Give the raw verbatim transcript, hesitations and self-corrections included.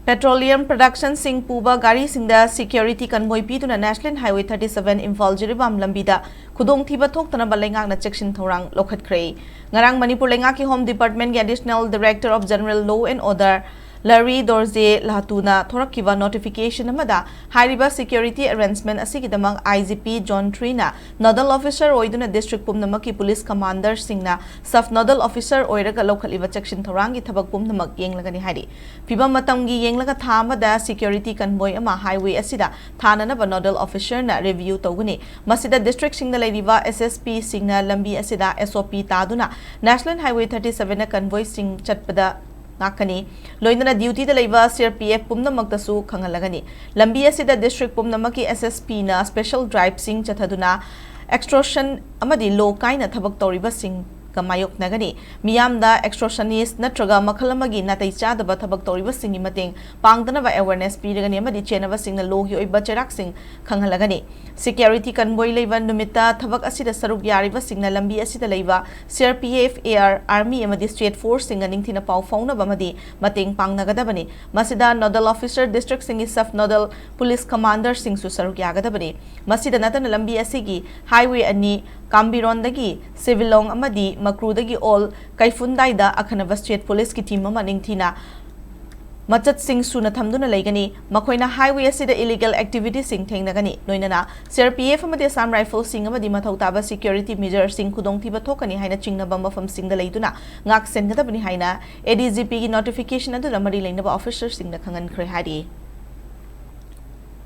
Petroleum productionꯁꯤꯡ ꯄꯨꯕ ꯒꯥꯔꯤꯁꯤꯡꯗ security convoy ꯄꯤꯗꯨꯅ National Highway thirty seven Imphal Jiribam ꯂꯝꯕꯤꯗ ꯈꯨꯗꯣꯡꯊꯤꯕ ꯊꯣꯛꯇꯅꯕ ꯂꯩꯉꯥꯛꯅ ꯆꯦꯛꯁꯤꯟ ꯊꯧꯔꯥꯡ ꯂꯧꯈꯠꯈ꯭ꯔꯦ꯫ ꯉꯔꯥꯡ ꯃꯅꯤꯄꯨꯔ ꯂꯩꯉꯥꯛꯀꯤ Home Departmentꯀꯤ Additional Director of General Law and Order ꯂꯔꯤ ꯗꯣꯔꯖꯦ ꯂꯥꯇꯨꯅ ꯊꯣꯔꯛꯈꯤꯕ notification ꯑꯃꯗ ꯍꯥꯏꯔꯤꯕ security arrangement ꯑꯁꯤꯒꯤꯗꯃꯛ I G P Zone threeꯅ nodal officer ꯑꯣꯏꯗꯨꯅ district ꯄꯨꯝꯅꯃꯛꯀꯤ police commanderꯁꯤꯡꯅ sub nodal officer ꯑꯣꯏꯔꯒ ꯂꯧꯈꯠꯂꯤꯕ ꯆꯦꯛꯁꯤꯟ ꯊꯧꯔꯥꯡꯒꯤ ꯊꯕꯛ ꯄꯨꯝꯅꯃꯛ ꯌꯦꯡꯂꯒꯅꯤ ꯍꯥꯏꯔꯤ꯫ ꯐꯤꯕꯝ ꯃꯇꯝꯒꯤ ꯌꯦꯡꯂꯒ ꯊꯥ ꯑꯃꯗ security convoy ꯑꯃ highway ꯑꯁꯤꯗ ꯊꯥꯅꯅꯕ nodal officerꯅ review ꯇꯧꯒꯅꯤ꯫ ꯃꯁꯤꯗ districtꯁꯤꯡꯗ ꯂꯩꯔꯤꯕ S S Pꯁꯤꯡꯅ ꯂꯝꯕꯤ ꯑꯁꯤꯗ S O P ꯇꯥꯗꯨꯅ National Highway thirty sevenꯗ convoyꯁꯤꯡ ꯆꯠꯄꯗ ꯉꯥꯛꯀꯅꯤ꯫ ꯂꯣꯏꯅꯅ dutyꯗ ꯂꯩꯕ C R P F ꯄꯨꯝꯅꯃꯛꯇꯁꯨ ꯈꯪꯍꯜꯂꯒꯅꯤ꯫ ꯂꯝꯕꯤ ꯑꯁꯤꯗ district ꯄꯨꯝꯅꯃꯛꯀꯤ S S Pꯅ special driveꯁꯤꯡ ꯆꯠꯊꯗꯨꯅ extortion ꯑꯃꯗꯤ law ꯀꯥꯏꯅ ꯊꯕꯛ ꯇꯧꯔꯤꯕꯁꯤꯡꯒ ꯃꯥꯌꯣꯛꯅꯒꯅꯤ꯫ ꯃꯤꯌꯥꯝꯗ extortionist ꯅꯠꯇ꯭ꯔꯒ ꯃꯈꯜ ꯑꯃꯒꯤ ꯅꯥꯇꯩ ꯆꯥꯗꯕ ꯊꯕꯛ ꯇꯧꯔꯤꯕꯁꯤꯡꯒꯤ ꯃꯇꯦꯡ ꯄꯥꯡꯗꯅꯕ awareness ꯄꯤꯔꯒꯅꯤ ꯑꯃꯗꯤ ꯆꯦꯟꯅꯕꯁꯤꯡꯅ lawꯒꯤ ꯑꯣꯏꯕ ꯆꯩꯔꯥꯛꯁꯤꯡ ꯈꯪꯍꯜꯂꯒꯅꯤ꯫ Security convoy ꯂꯩꯕ ꯅꯨꯃꯤꯠꯇ ꯊꯕꯛ ꯑꯁꯤꯗ ꯁꯔꯨꯛ ꯌꯥꯔꯤꯕꯁꯤꯡꯅ ꯂꯝꯕꯤ ꯑꯁꯤꯗ ꯂꯩꯕ C R P F, A R, Army ꯑꯃꯗꯤ state forceꯁꯤꯡꯒ ꯅꯤꯡꯊꯤꯅ ꯄꯥꯎ ꯐꯥꯎꯅꯕ ꯑꯃꯗꯤ ꯃꯇꯦꯡ ꯄꯥꯡꯅꯒꯗꯕꯅꯤ꯫ ꯃꯁꯤꯗ nodal officer, districtꯁꯤꯡꯒꯤ sub nodal police commanderꯁꯤꯡꯁꯨ ꯁꯔꯨꯛ ꯌꯥꯒꯗꯕꯅꯤ꯫ ꯃꯁꯤꯗ ꯅꯠꯇꯅ ꯂꯝꯕꯤ ꯑꯁꯤꯒꯤ highway ꯑꯅꯤ, ꯀꯥꯝꯕꯤꯔꯣꯟꯗꯒꯤ ꯁꯤꯚꯤꯂꯣꯡ ꯑꯃꯗꯤ ꯃꯀ꯭ꯔꯨꯗꯒꯤ ꯑꯣꯜ ꯀꯩꯐꯨꯟꯗꯥꯏꯗ ꯑꯈꯟꯅꯕ state policeꯀꯤ team ꯑꯃ ꯅꯤꯡꯊꯤꯅ ꯃꯆꯠꯁꯤꯡ ꯁꯨꯅ ꯊꯝꯗꯨꯅ ꯂꯩꯒꯅꯤ꯫ ꯃꯈꯣꯏꯅ highway ꯑꯁꯤꯗ illegal activityꯁꯤꯡ ꯊꯦꯡꯅꯒꯅꯤ꯫ ꯂꯣꯏꯅꯅ C R P F ꯑꯃꯗꯤ Assam Riflesꯁꯤꯡ ꯑꯃꯗꯤ ꯃꯊꯧ ꯇꯥꯕ security measureꯁꯤꯡ ꯈꯨꯗꯣꯡꯊꯤꯕ ꯊꯣꯛꯀꯅꯤ ꯍꯥꯏꯅ ꯆꯤꯡꯅꯕ ꯃꯐꯝꯁꯤꯡꯗ ꯂꯩꯗꯨꯅ ꯉꯥꯛ ꯁꯦꯟꯒꯗꯕꯅꯤ ꯍꯥꯏꯅ A D G Pꯒꯤ notification ꯑꯗꯨꯗ ꯃꯔꯤ ꯂꯩꯅꯕ officerꯁꯤꯡꯗ ꯈꯪꯍꯟꯈ꯭ꯔꯦ ꯍꯥꯏꯔꯤ꯫